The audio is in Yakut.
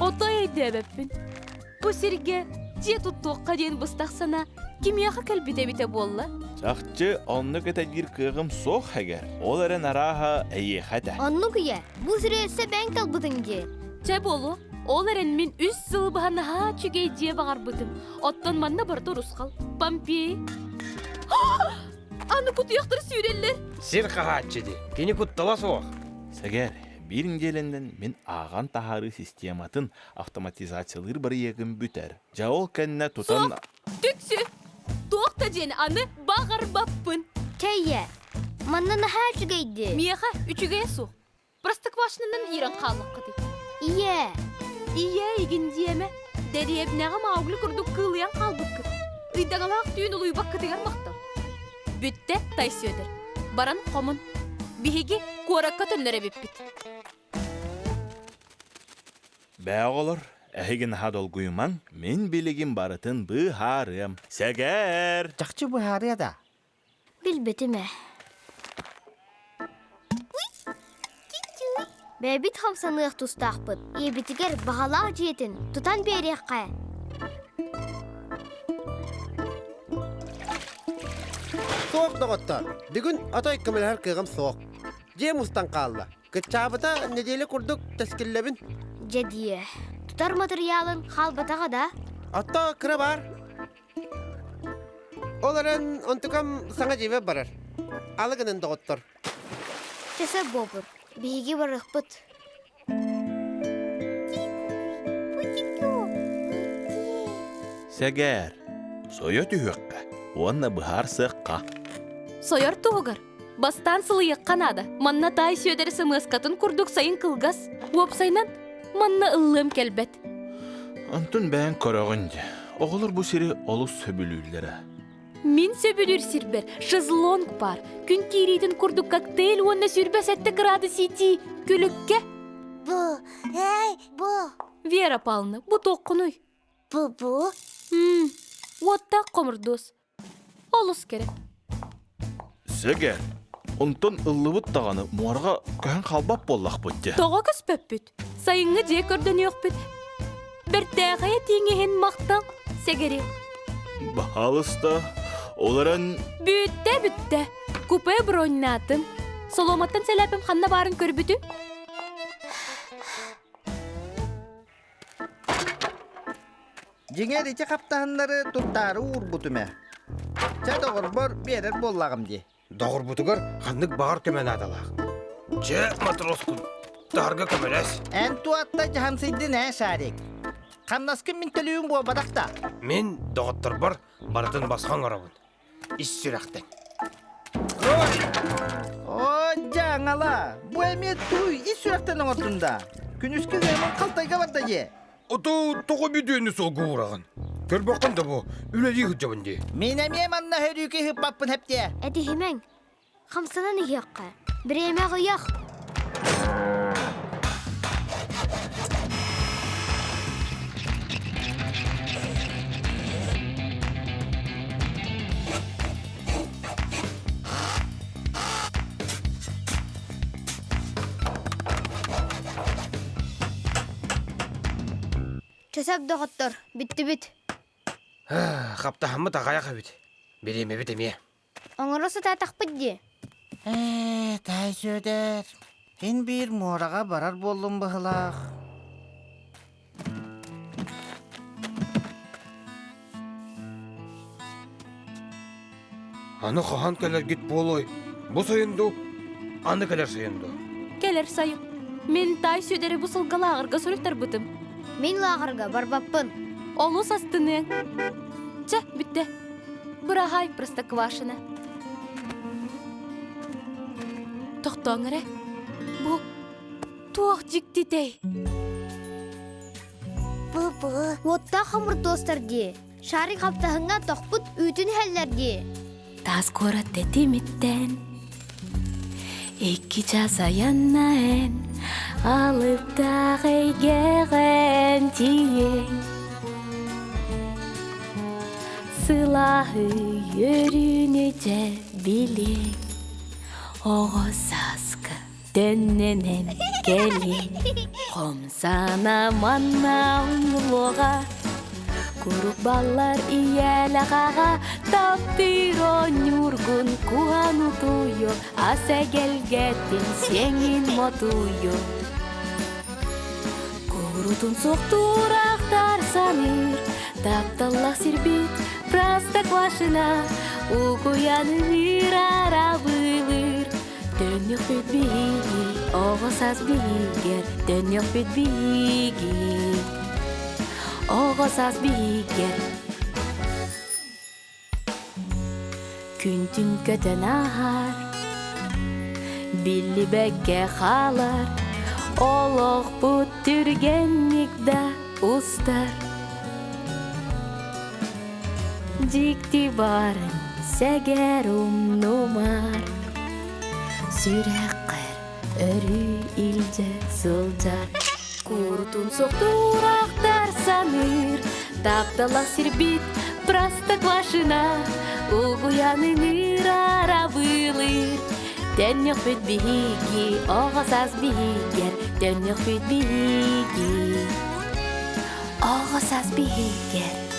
Отой өйдөөбөппүн. Бу сиргэ дьиэ туттуохха диэн быстах санаа кимиэхэ кэлбит эбитэ буолла? Чахчы оннук этэлиир кыаҕым суох эгэр. Ол эрэн арааһа эйиэхэ этэ. Оннук ийэ, бу сири өссө бэйэҥ талбытыҥ дии. Чэ буолуо. Ол эрэн мин үс сыл быһа наһаа үчүгэй дьиэ баҕарбытым. Оттон манна барыта урусхал. Помпей. Аны кутуйахтар сүүрэллэр. Сир хаһааччы дии. Кини куттала суох. Сэгэр, биир нэдиэлэнэн мин ааҕан таһаарыы систематын автоматизациялыыр бырайыагым бүтэр. Дьэ ол кэннэ тутан... Суох! Түксү! Туох да диэн аны баҕарбаппын. Чэйэ, манна наһаа үчүгэйди. Миэхэ үчүгэйэ суох. Простоквашинанан иирэн хааллаххытый. Ийээ! Ийээ игин диэмэ. Дэриэбинэҕэ Маугли курдук кыылыйан хаалбыккыт. Ыйдаҥалаах түүн улуйбаккытыгар махтал. Бүттэ, Тай Сүөдэр. Баран хомун. Биһиги куоракка төннөр эбиппит. Бээ оҕолор, эһиги наһаа долгуйумаҥ. Мин билигин барытын быһаарыам. Сэгээр! Чахчы быһаарыа да? Билбэтим ээ. Бэйэбит хамсаныах тустаахпыт. Ийэбитигэр баҕалаах дьиэтин тутан биэриэххэ. Суох, доҕоттор. Бүгүн отой көмөлөһөр кыаҕым суох. Дьиэм устан хаалла. Кыччаабыта нэдиэлэ курдук тэскиллэбин. Дьэ диэ. Тутар матырыйаалын хаалбатаҕа да? Отто кыра баар. Ол эрэн онтукам саҥа дьиэбэр барар. Алы гынан доҕоттор. Чэсэ буолбут. Биһиги барыахпыт. Сэгээр, сойо түһүөххэ уонна быһаарсыахха. Сойор туһугар бастаан сылыйыахха наада. Манна таай Сүөдэр сымыаскатын курдук сайын кылгас, уопсайынан манна ыллыам кэлбэт. Онтун бэйэҥ көрөҕүн дии. Оҕолор бу сири олус сөбүлүүллэрэ. Мин сөбүлүүр сирбэр шезлонг баар. Күн киириитин курдук коктейль уонна 27 градус итии күлүккэ. Бу, эй, бу. Вера Павловна, бу туоххунуй? Бу, бу. Уоттаах хомурдуос. Олус кэрэ. Сэгэр, онтон ыллыбыт даҕаны муораҕа көһөн хаалбат буоллахпыт дии. Тоҕо көспөппүт? Сайыҥҥы дьиэ көрдөнүөхпүт. Бэртээхэй этииҥ иһин махтал, сэгэри. Баһаалыста, ол эрэн... Бүттэ, бүттэ. Купе броньнаатым. Солуоматтан сэлээпим ханна баарын көрбүтүм. Дьиҥэр ити хаптаһыннары туттаары уурбутум ээ. Чэ, доҕорбор биэрэр буоллаҕым дии. Доҕорбутугар ханнык баҕар көмө наадалаах. Чэ, матроскун, таһарга көмөлөс. Эн туатта дьаһамсыйдын ээ, Шарик. Хамнаскын мин төлүүм буолбатах да. Мин доҕотторбор барытын босхо оҥоробун. Ис сүрэхтэн. О, дьаҥала, бу эмиэ туй ис сүрэхтэн оҥордун да. Күнүскү ыамын халтайга барда дии. Ото тоҕо бүдүөнү суолга уураҕын? Көрбөххүн да бу, үлэлии сылдьабын дии. Мин эмиэ манна хөрүүкү ыһыппаппын хэптиэ. Этиһимэҥ, хамсанан иһиэххэ. Бириэмэ аҕыйах. Чөсөп доҕоттор, бүттүбүт. Хаптаһаммыт аҕайах эбит. Бириэмэбит эмиэ. Оҥоро сатаатахпыт дии. Ээ, таай Сүөдэр, һин биир муораҕа барар буоллум быһылаах. Аны хаһан кэлэргит буолуой? Бу сайын дуу? Аны кэлэр сайын дуу? Кэлэр сайын. Мин таай Сүөдэри бу сылга лааҕырга суруйтарбытым. Мин лааҕырга барбаппын. Олус астыныаҥ. Чэ, бүттэ. Быраһаай, Простоквашино. Тохтооҥ эрэ. Бу туох дьиктитэй? Бу-бу. Уоттаах хомурдуостар дии. Шарик хаптаһыҥҥа тохпут үүтүн иһэллэр дии. Таас куорат тэтимиттэн икки час айаннаэн алыптаах эйгэҕэн тиийэн сылааһы үөрүүнү дьэ билиэҥ оҕо сааска төннөнөн кэлиэҥ. Хомсана манна умнулуоҕа, Курук баллар ийэлэх аҕа, Таптыыр оонньуургун куһан утуйуо, Ас эгэлгэтин сиэҥин мотуйуо. Курутун суохтуурахтар саныыр, Тапталлах сирбит Простоквашино, Угуйан ыҥыыр арабыылыыр. Төннүөхпүт биһиги, оҕо саас биһигэр, Төннүөхпүт биһиги, оҕо саас биһигэр. Күн-түн көтөн ааһар, биллибэккэ хаалар, Олохпут түргэнник да устар. Дьикти баарын сэгэр умнумар, Сүрэххэр өрүү илдьэ сылдьар. Курутун сохтуурахтар саныыр, Тапталах сирбит Простоквашино, Угуйан ыҥыыр арабыылыыр. Төннүөхпүт биһиги, оҕо саас биһигэр, Төннүөхпүт биһиги, оҕо саас биһигэр.